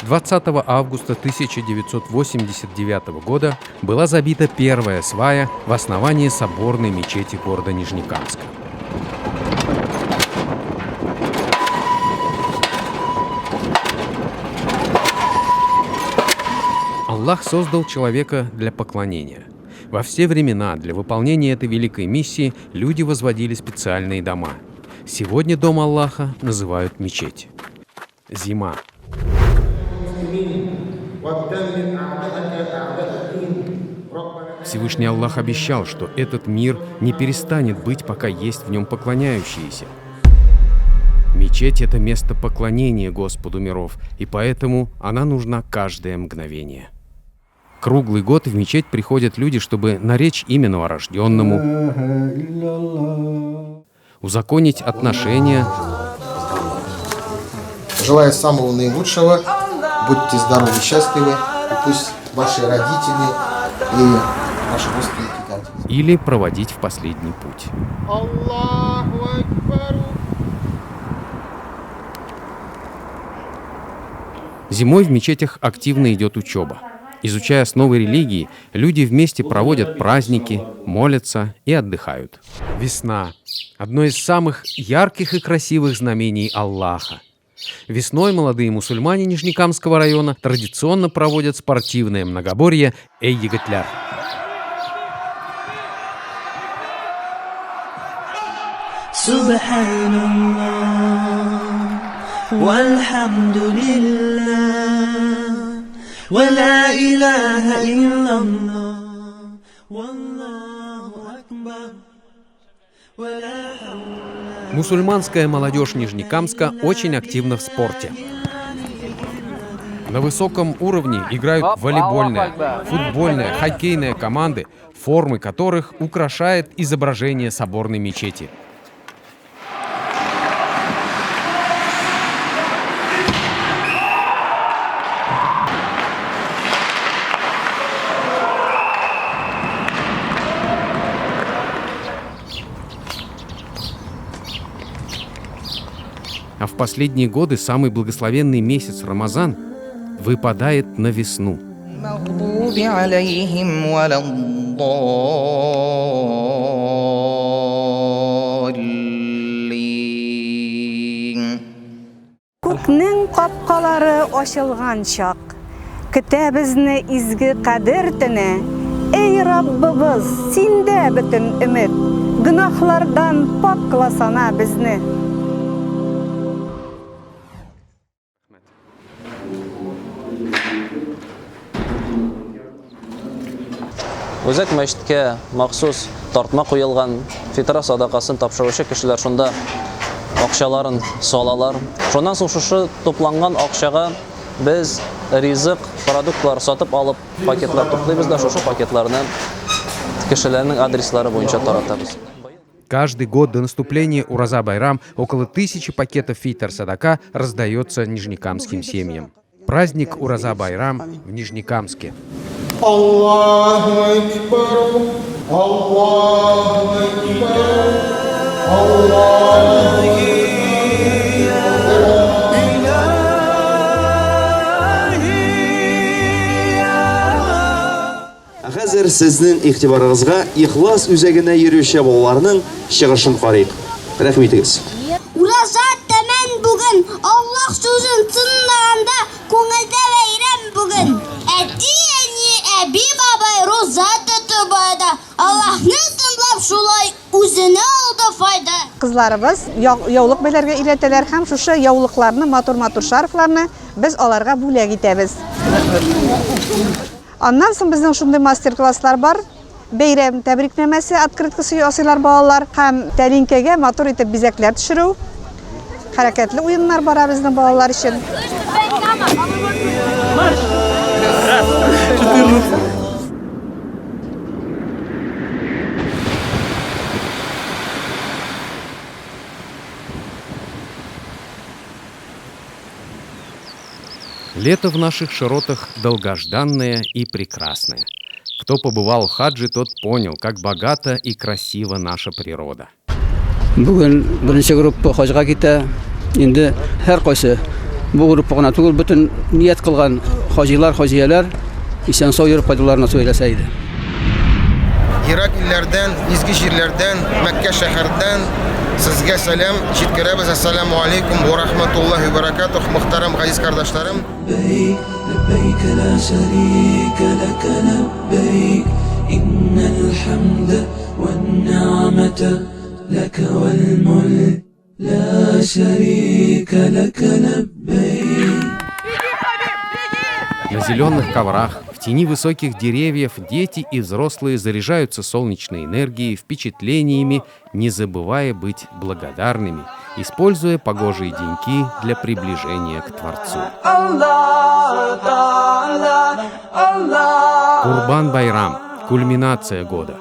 20 августа 1989 года была забита первая свая в основании соборной мечети города Нижнекамска. Аллах создал человека для поклонения. Во все времена для выполнения этой великой миссии люди возводили специальные дома. Сегодня дом Аллаха называют мечеть. Зима. Всевышний Аллах обещал, что этот мир не перестанет быть, пока есть в нем поклоняющиеся. Мечеть – это место поклонения Господу миров, и поэтому она нужна каждое мгновение. Круглый год в мечеть приходят люди, чтобы наречь имя новорожденному, узаконить отношения. Желаю самого наилучшего. Будьте здоровы, счастливы. И пусть ваши родители и ваши родственники гордятся. Или проводить в последний путь. Зимой в мечетях активно идет учеба. Изучая основы религии, люди вместе проводят праздники, молятся и отдыхают. Весна – одно из самых ярких и красивых знамений Аллаха. Весной молодые мусульмане Нижнекамского района традиционно проводят спортивное многоборье «Эй, егетляр». سبحان الله والحمد لله ولا إله إلا الله والله أكبر ولا حول Мусульманская молодежь Нижнекамска очень активна в спорте. На высоком уровне играют волейбольная, футбольная, хоккейная команды, формы которых украшает изображение соборной мечети. А в последние годы самый благословенный месяц Рамазан выпадает на весну. المغضوب عليهم ولا الضالين. Күкнең капкалары ачылган чак. Көтә безне изге Кадер төне. Эй, Раббыбыз, синдә бөтен өмет. Гөнаһлардан пакъласана безне. Үзәк мәчеткә махсус тартма куелган, фитра садакасын тапшыручы кешеләр шунда акчаларын салалар. Шуннан соң шушы тупланган акчага без ризык, продуктлар сатып алып, пакетлар туплыйбыз да шушы пакетларны кешеләрнең адреслары буенча таратабыз. Каждый год до наступления Ураза Байрам около 1000 пакетов фитр садака раздается нижнекамским семьям. Праздник Ураза Байрам в Нижнекамске. Аллаху Акбар, Аллаху Акбар, Аллаху. Хәзер сезнең игътибарыгызга Ихлас үзәгенә йөрүче балаларның чыгышын карыйк. Рәхим итегез. Ураза тәмам бүген, Аллаһ сүзен тыңлаганда күңелдә бәйрәм бүген. Әти, әни, әби, бабай роза тотып барды. Аллаһны тыңлап шулай үзенә алды файда. Кызларыбыз яулык бәйләргә өйрәтәләр һәм шушы яулыкларны, матур-матур шарфларны без аларга бүләк итәбез. Аннан соң безнең шундый мастер-класслар бар. Бәйрәм тәбрикнамәсе открыткасы ясыйлар балалар һәм тәлинкәгә матур итеп бизәкләр төшерү. Хәрәкәтле уеннар бара безнең балалар өчен. Лето в наших широтах долгожданное и прекрасное. Кто побывал в хаджи, тот понял, как богата и красива наша природа. Бүген беренче группа хаҗга китә. Инде һәркайсы Бу группа гына түгел, бөтен ният кылган хаҗилар, хаҗияләр исән-сау йөреп кайтуларын насыйп әйләсә иде. Ерак илләрдән, изге җирләрдән, Мәккә шәһәрдән сезгә сәлам җиткерәбез. Ассаламу алейкум ва рахматуллахи ва баракатух, мөхтәрәм газиз кардәшләрем. لبيك لبيك لا شريك لك لبيك إن الحمد والنعمة لك والملك لا شريك لك لبيك На зеленых коврах, в тени высоких деревьев дети и взрослые заряжаются солнечной энергией, впечатлениями, не забывая быть благодарными, используя погожие деньки для приближения к Творцу. Курбан-Байрам – кульминация года.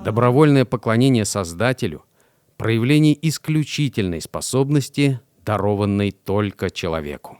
Добровольное поклонение Создателю – проявление исключительной способности, дарованной только человеку.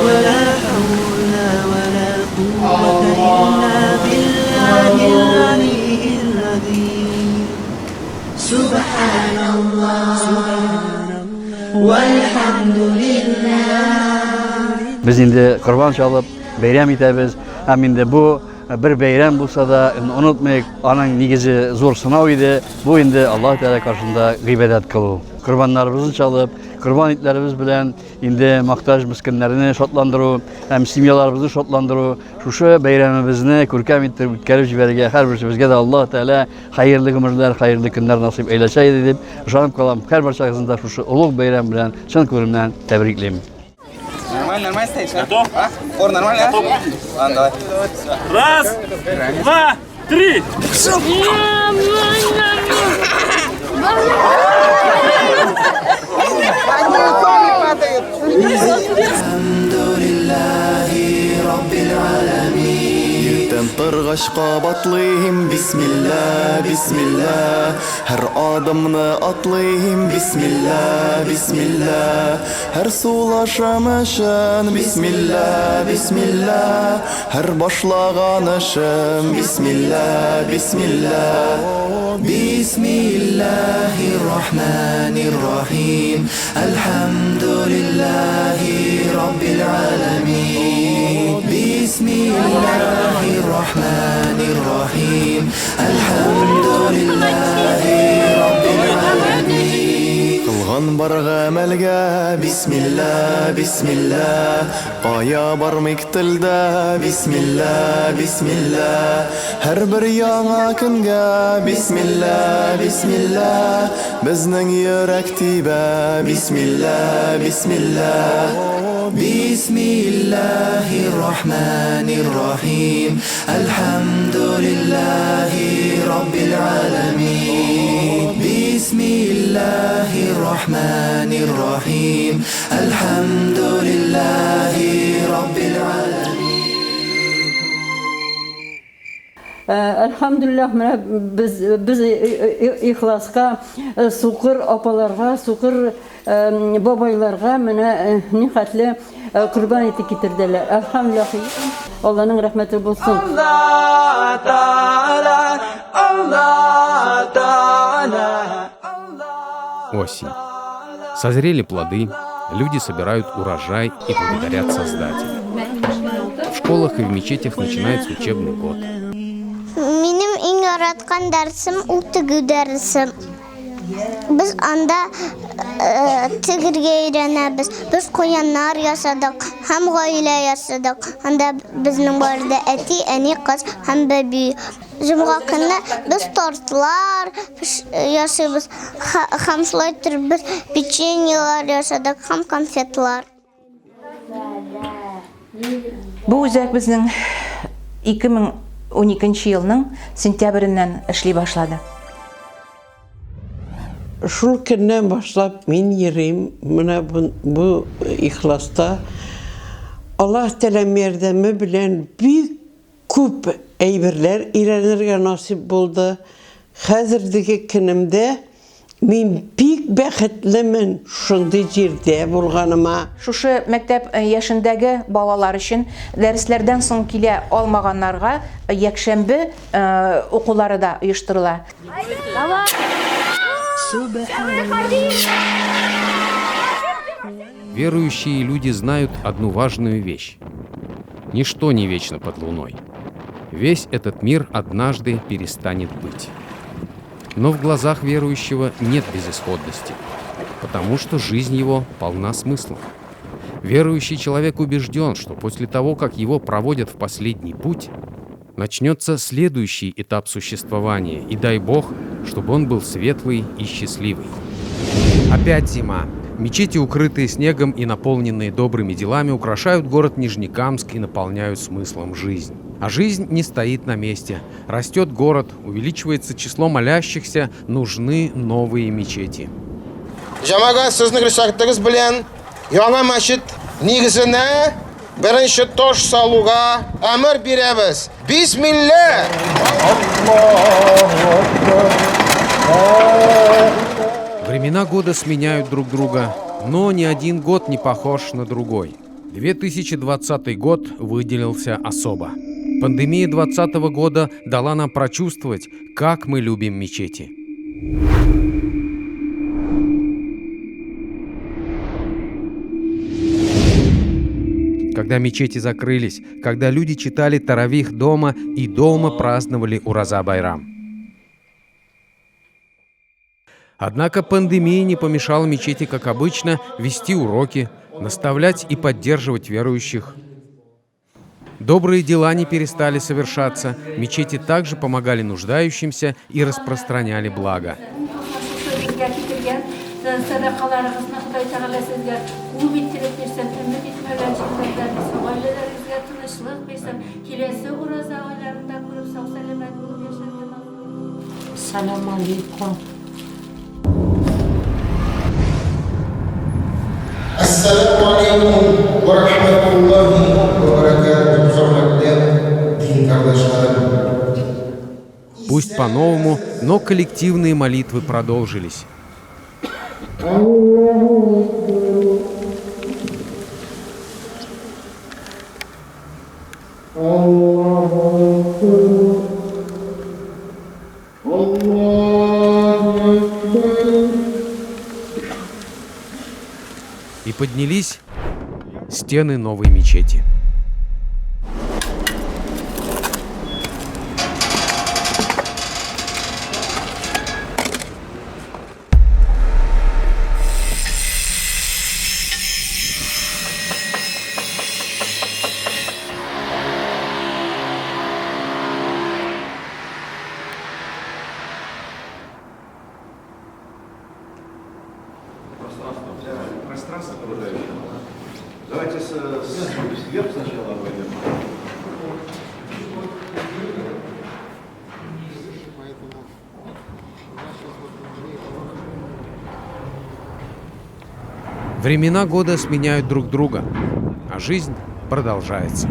ولا حول ولا قوة إلا بالله العلي العظيم سبحان الله والحمد لله Без инде корбан чалып, бәйрәм итәбез. Һәм инде бу бер бәйрәм булса да, онытмыйк, аның нигезе зур сынау иде. Бу инде Аллаһ Тәгалә каршында гыйбадәт кылу. Корбаннарыбызны чалып, корбан итләребез белән инде мохтаҗ мескеннәрне шатландыру һәм семьяларыбызны шатландыру, шушы бәйрәмебезне күркәм итеп үткәреп җибәрергә һәрберебезгә дә Аллаһ Тәгалә хәерле гомерләр, хәерле көннәр насыйп әйләсә иде дип ышанып калам. Һәрберчагызны да шушы олуг бәйрәм белән чын күңелемнән тәбриклим. Нормально, нормально стоишь? Готов? А? Упор нормально? Готов. Ладно, давай. Раз, два, три. Они сами падают. الحمد لله رب العالمين Иртән торгач кабатлыйм бисмилла, бисмилла Һәр адымны атлыйм бисмилла, бисмилла Һәр сулышым өчен бисмилла, бисмилла Һәр башлаган эшем бисмилла, бисмилла Бисмиллахир рахманир рахим Әлхәмдүлилләһи раббил аламин Бисмиллахир рахманир рахим Әлхәмдүлилләһи раббил аламин Кылган бар гамәлгә бисмилла, бисмилла Кая бармыйк телдә бисмилла, бисмилла Һәрбер яңа көнгә бисмилла, бисмилла Безнең йөрәк тибә бисмилла, бисмилла Бисмиллахир рахманир рахим Әлхәмдүлилләһи раббил аламин Бисмиллахир рахманир рахим Әлхәмдүлилләһи раббил аламин Әлхәмдүлилләһ, менә без без Ихласка сукыр апаларга, сукыр бабайларга менә нихәтле корбан ите китерделәр. Әлхәмдүлилләһ, Алланың рәхмәте булсын. Алла Тааля, Алла Тааля. Осень. Созрели плоды, люди собирают урожай и благодарят Создателя. В школах и в мечетях начинается учебный год. Минем иң яраткан дәресем ул тегү дәресе. Без анда тегергә өйрәнәбез. Без куяннар ясадык һәм гаилә ясадык. Анда безнең бар иде әти, әни, кыз һәм бәби. Җомга көнне без тортлар ясыйбыз һәм шулай итеп без печеньелар ясадык һәм конфетлар. Бу үзәк безнең 2012 елның сентябреннән эшли башлады. Шул көннән башлап мин йөрим менә бу, бу ихласта. Аллаһ Тәгаләм ярдәме белән бик күп әйберләр өйрәнергә насыйп булды. Хәзердеге көнемдә мин бик бәхетлемен шундый җирдә булганыма. Шушы мәктәп яшендәге балалар өчен дәресләрдән соң килә алмаганнарга якшәмбе укулары да оештырыла. Верующие люди знают одну важную вещь. Ничто не вечно под луной. Весь этот мир однажды перестанет быть. Но в глазах верующего нет безысходности, потому что жизнь его полна смысла. Верующий человек убежден, что после того, как его проводят в последний путь, начнется следующий этап существования, и дай Бог, чтобы он был светлый и счастливый. Опять зима. Мечети, укрытые снегом и наполненные добрыми делами, украшают город Нижнекамск и наполняют смыслом жизнь. А жизнь не стоит на месте. Растет город, увеличивается число молящихся, нужны новые мечети. Җәмәгать, сезнең рөхсәтегез белән яңа мәчет нигезенә беренче таш салуга әмер бирәбез. Бисмилла! Времена года сменяют друг друга, но ни один год не похож на другой. 2020 год выделился особо. Пандемия 2020 года дала нам прочувствовать, как мы любим мечети. Когда мечети закрылись, когда люди читали таравих дома и дома праздновали Ураза-Байрам. Однако пандемия не помешала мечети, как обычно, вести уроки, наставлять и поддерживать верующих. Добрые дела не перестали совершаться, мечети также помогали нуждающимся и распространяли благо. Сәдакаларыгызны Ходай Тәгалә сезгә күп иттереп бирсен, өмет итмәгән җирләрдән бирсен, гаиләләрегезгә тынычлык бирсен, киләсе ураза айларында күреп сау-сәламәт булып яшәргә насыйп. Сәлам алейкум. Әссәламү алейкум вә рахматуллаһи вә баракатуһ, хөрмәтле дин кардәшләрем. Пусть по-новому, но коллективные молитвы продолжились. И поднялись стены новой мечети. Пространство окружающее. Давайте сверху сначала обойдем. Времена года сменяют друг друга, а жизнь продолжается.